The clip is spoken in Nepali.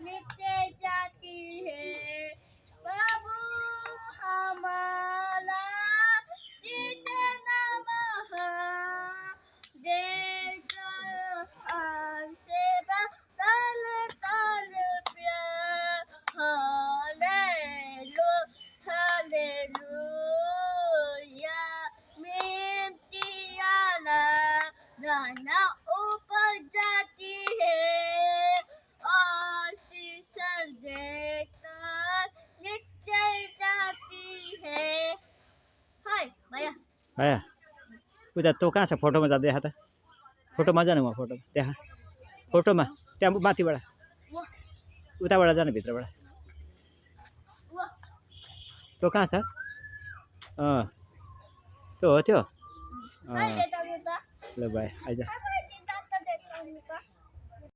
नित्य जाती है प्रभु हमारा जिते नमः देश सेवा तल तल प्यार हालेलुया मिट्टियाना नाना ऊपर जाती है आशीष देकर नित्य जाती है हाय भैया भैया उता तो कहाँ छ फोटोमा जाँदै देखा त फोटोमा जानु म फोटो त्यहाँ फोटोमा त्यहाँ माथिबाट उताबाट जानु भित्रबाट त्यो कहाँ छ त्यो हो त्यो ल भाइ आइज